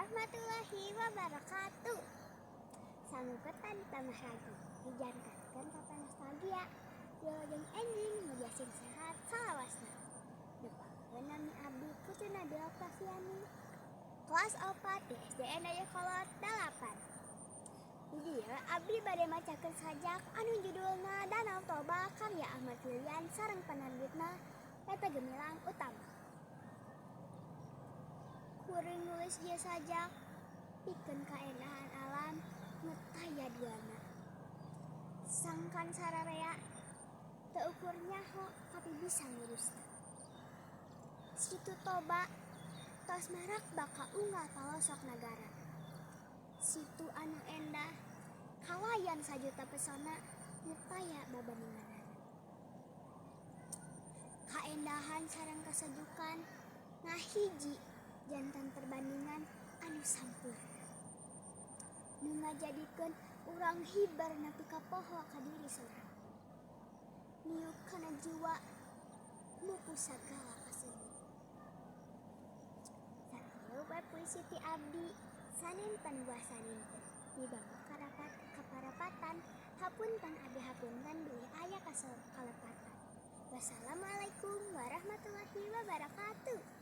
Warahmatullahi wabarakatuh. Sangu ketan ditambah ragu, dijantenkeun kata nostalgia. Wilujeng enjing, mugia sing sehat salawasna. Nepangkeun, nami abdi Putri Nabila Oktaviani, kelas 4 di SDN Dayeuhkolot 8. Di dieu abdi bade macakeun sajak anu judulna Danau Toba karya Ahmad Filian sareng penerbitna PT Gemilang Utama. Kuring nulis ieu sajak pikeun kaendahan alam nu taya duana. Sangkan sararea teu ukur nyaho, tapi bisa ngurusna. Situ Toba tos marakbak ka unggal palosok nagara. Situ anu endah kalayan sajuta pesona nu taya babandinganana. Kaendahan sareng kasejukan ngahiji janten perbandingan anu sampurna. Nu ngajadikeun urang hiber nepi ka poho ka diri sorang. Niup kana jiwa, mupu sagala kasedih. Sakieu we puisi ti abdi, saninten buah saninten. Dibawa karapat kaparapatan, hapunten abdi hapunten bilih aya kalepatan. Wassalamualaikum warahmatullahi wabarakatuh.